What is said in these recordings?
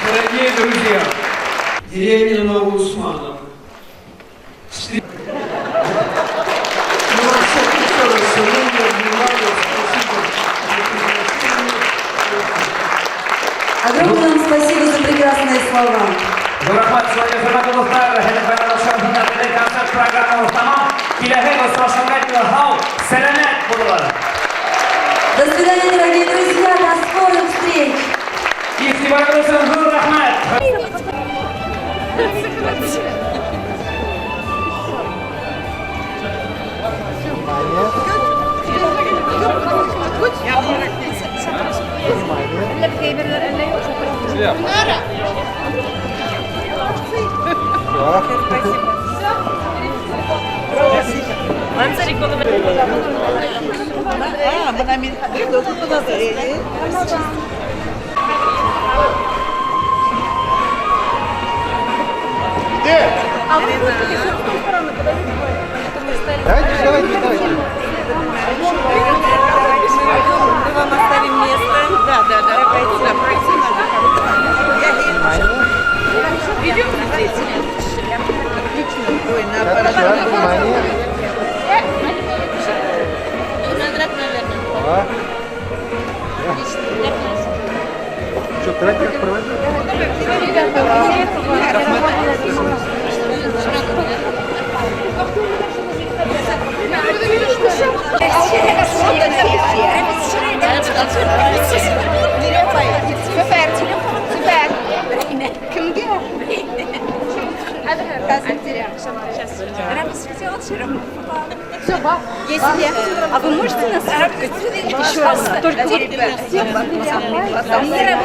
Дорогие друзья, деревня Новоусманово. Мы вас всех еще раз целую, обнимаю. Спасибо за приглашение. Огромное вам спасибо за прекрасные слова. Рәхмәт, хөрмәтле дуслар, һәм концерт программабыз тәмам. Киләсе очрашканга һау, сәламәт булыгыз. До свидания, дорогие друзья, до скорых встреч! Игътибарыгыз өчен зур рәхмәт. Давайте, давайте, давайте. Мы вам оставим место. Да. Туда пройти надо. Идем. Ой, на Так, еще раз, внимание. О. Что, давайте проводим? Süper. Süper. Кемгә? Если... А вы можете нас сфоткать еще раз? Только вот. Мира, Мира.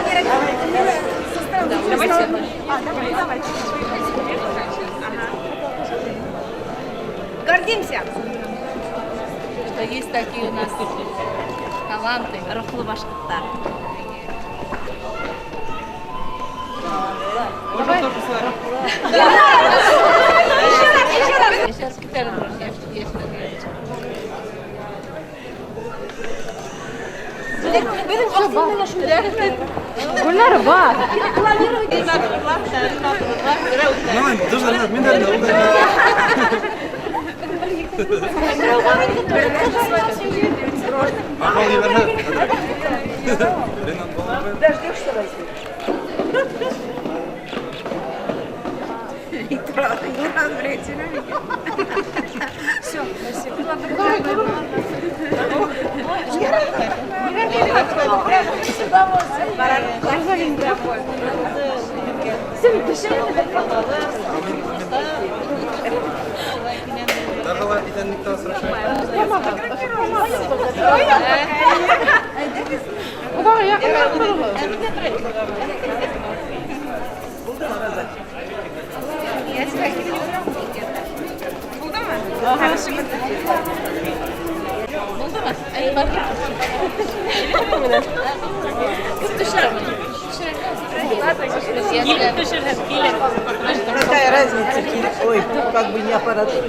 Давайте. Давайте. Гордимся. Что есть такие у нас таланты, рухлы башкортлар. Еще раз, еще раз. Сейчас күтәреп. Гөлнара бар. Давай, тоже, мин дә. Акыл ебәрһә. Дождешься, возьмешь. Все, спасибо. Тагы ла иҫәнлектә осрашайыҡ. Ҡоҙағый, яҡыныраҡ тороғоҙ. Я тебя. Булдымы? Хорошо. Булдымы? Әй, бар. Күп төшерәм. Килеп төшерһен, килеп. Какая разница? Ой, как бы не аппаратура.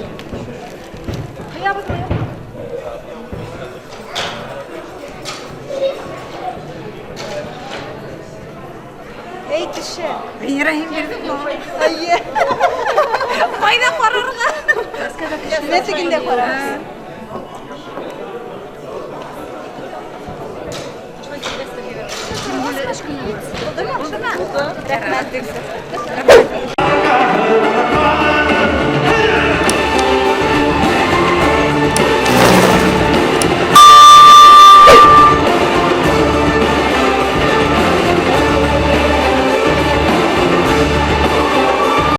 Я вот. Эй, кеше. Венера бирҙе. Әйе. Ҡайҙа ҡарарға? Менә тегендә ҡарағыҙ. Булдымы? Булдымы? Рәхмәт.